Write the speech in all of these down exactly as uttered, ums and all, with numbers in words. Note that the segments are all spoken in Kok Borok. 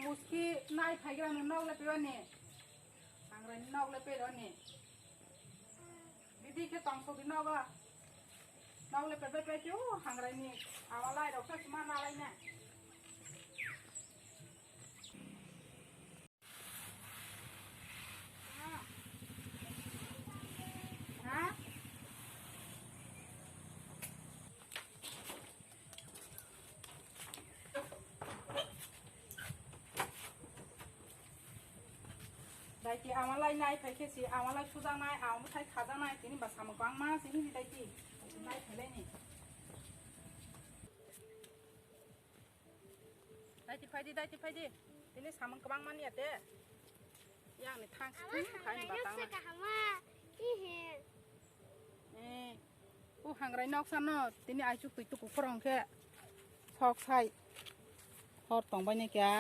Muski nai phaigra no nok le pewani. Hangrai nok le pewani. Bidi khe tong sodi nogo. Nok le pepe pe khe o hangrai ni. Awa lai rok khe sma na lai na. Daiti amalai nai phai khe si, amalai sujaknai, amalai khajaknai, tini ba samung kwbangma se hini daiti. Nai phailai ni. Daiti phaidi, daiti phaidi. Tini samung kwbangma ni ate. Yang ni thang si thang khai ni batang na. Eh. O hangrai noksa no tini aichuk twi tuku khorang khe sok sai hor tong bai nai kya.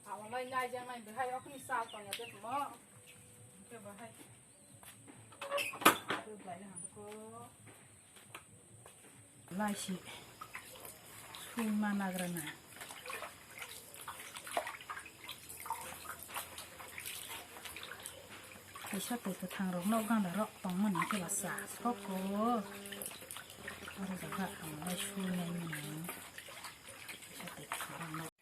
Amalai nai jang nai bihai okni sal tong ya de mo. Ke bahai. Lai si sui ma nagra na. Kaisa twi kwthang rok nok ganda rok tong mani khe ba cha soko. Oro jaga ang lai sui nai mani. Kaisa twi kwthang rok nok.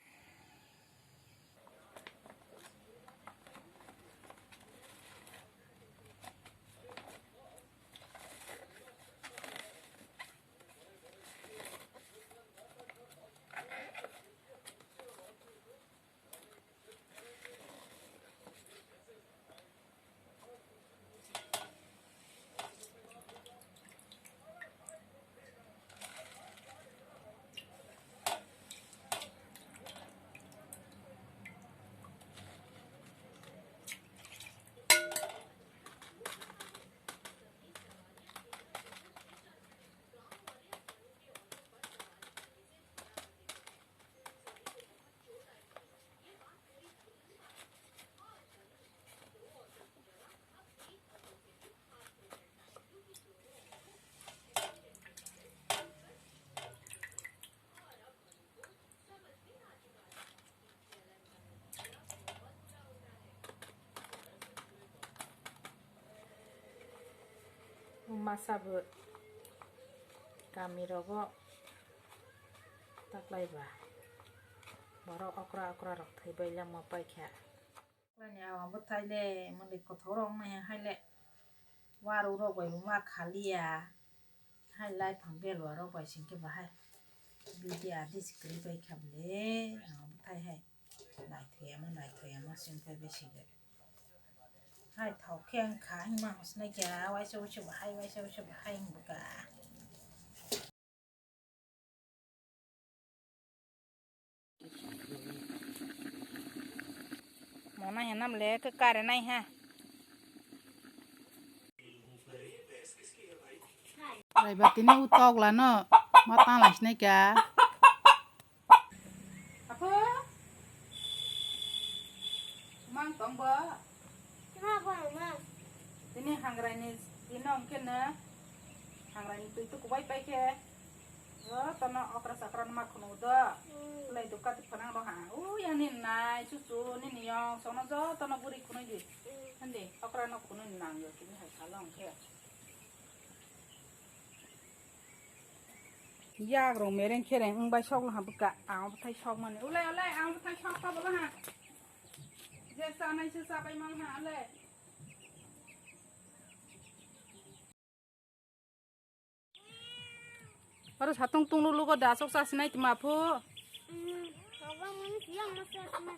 Masa bo kami rogo taklai ba borok okra okra rok thwi bai lama paikha. Ani awa bwthai le mwnwi kothok rok nai hai le waru rok bai ma khaliya hai lai phang belwa rok bai sing khe bahai bidi adi sikri bai kha bole awa bwthai hai naithoi ama naithoi ama sing phai bai sing khe hai thok khe ang kha hima hosnai khe waisa waisa bahai waisa waisa bahai hing bwkha. Mona henam le ke kare nai ha. Rai ba tini u tok lano ma tang lai sinai kya. Apo. Mang tong bo. Ma bo mang. Tini hangrai ni tino hwnkhe no hangrai ni twi tukubai pai khe. Jotono okra chokra no ma khunu do. Lai do kati phana do ha. U yang ni nai chuchu nini yong sono jotono buri khunu di. Hande okra no khunu nang yo tini hai salo hwnkhe. Yak rong mereng khereng wng bai sok laha bwkha ang bwthai sok mani ulai ulai ang bwthai sok ta bwla ha. Je chanai se chabai mang ha ulai. Aro satung tunglu lugo da sok sa sinai tma phu. Hmm, sabang mani siyang masa sma.